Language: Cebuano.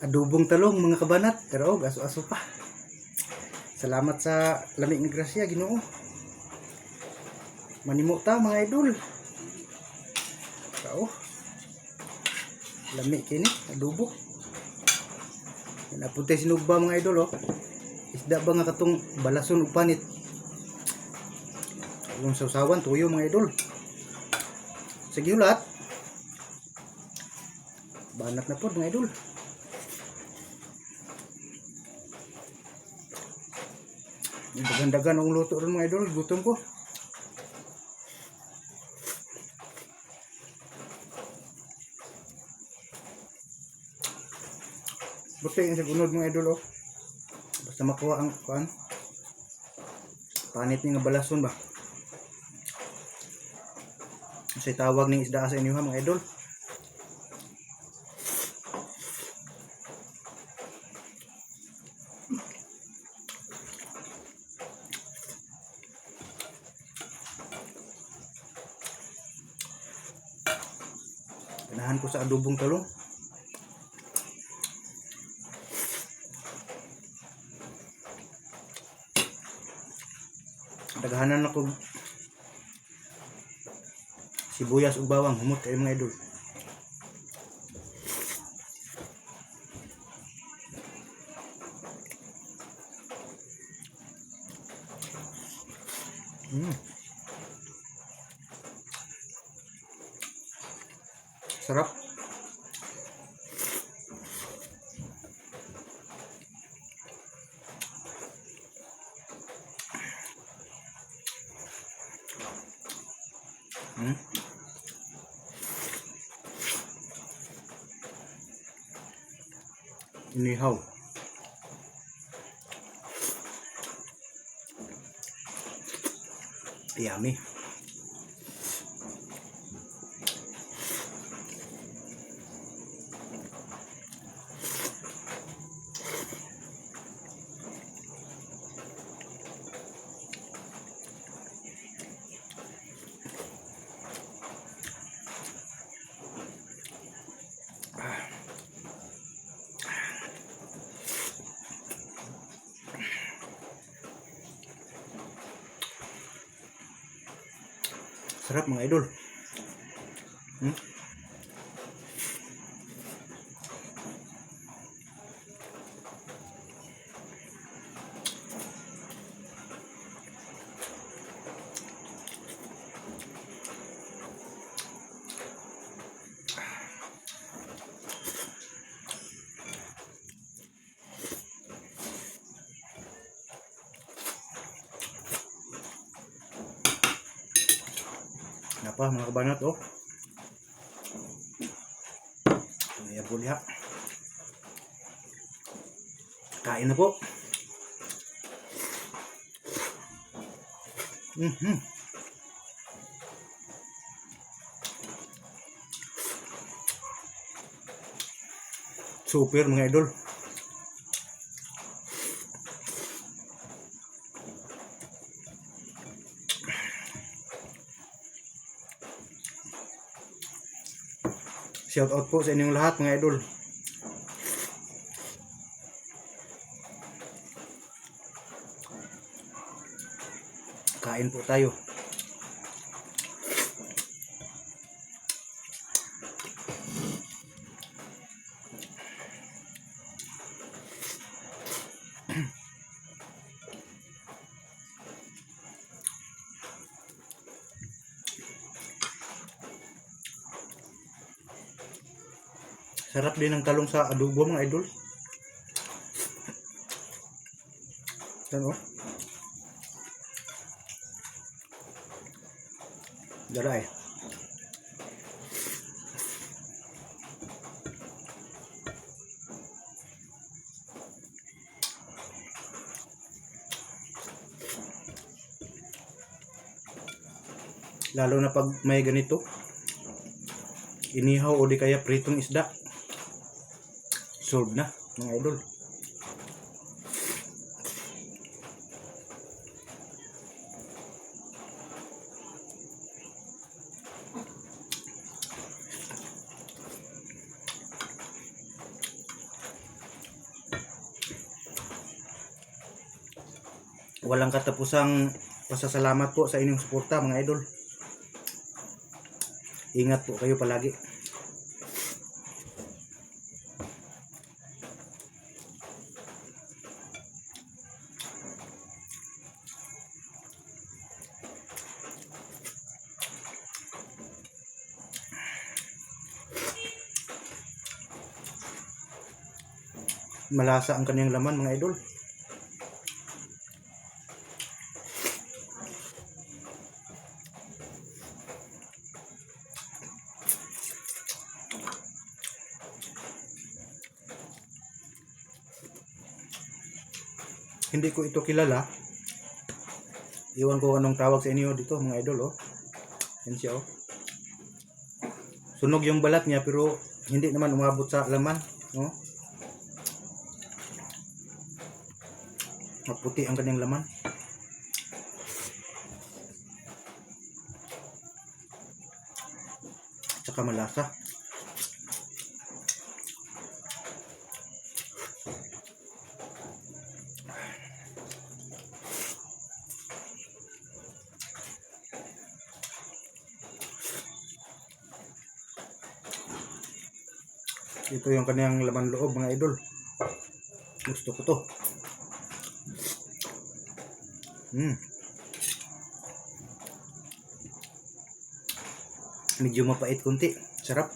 Adobong talong, mga kabanat, pero og aso-aso pa. Salamat sa lami nga grasya, Ginoo. Manimo ta, mga idol. Kao. Lami kini adobo. Napunta sinugba, mga idol, oh. Isda ba nga katong balason ug panit. Yung sausawan tuyo, mga idol. Sige ulat. Banat na po, mga idol. Dagan-dagan ang luto ron, mga idol, gutom ko. Buti yung sa gunod, mga idol, oh. Basta makuha ang kuan. Panit ni nga balason ba. Kasi tawag ning isda sa inyo ha, mga idol. Ganahan ko sa adobong talong. Daghanan ako sibuyas ug bawang, humot kayo, mga idol. Sarap. Inihaw. Yummy. Sarap, mga idol. Napa, mga kabanat, oh. Ayan po diha. Kain na po. Super, mga idol. Shout out po sa inyong lahat, mga idol. Kain po tayo. Sarap din ang talong sa adobo, mga idol. Yan oh. Dara eh. Lalo na pag may ganito. Inihaw o di kaya pritong isda. Solve na, mga idol. Walang katapusang pasasalamat po sa inyong suporta, mga idol. Ingat po kayo palagi. Malasa ang kanyang laman, mga idol. Hindi ko ito kilala. Iwan ko anong tawag sa inyo dito, mga idol, oh. Yan siya, oh. Sunog yung balat niya pero hindi naman umabot sa laman, no? Maputi ang kanyang laman. Tsaka malasa. Ito yung kanyang laman loob, mga idol. Gusto ko to. Medyo mapait kunti. Sarap.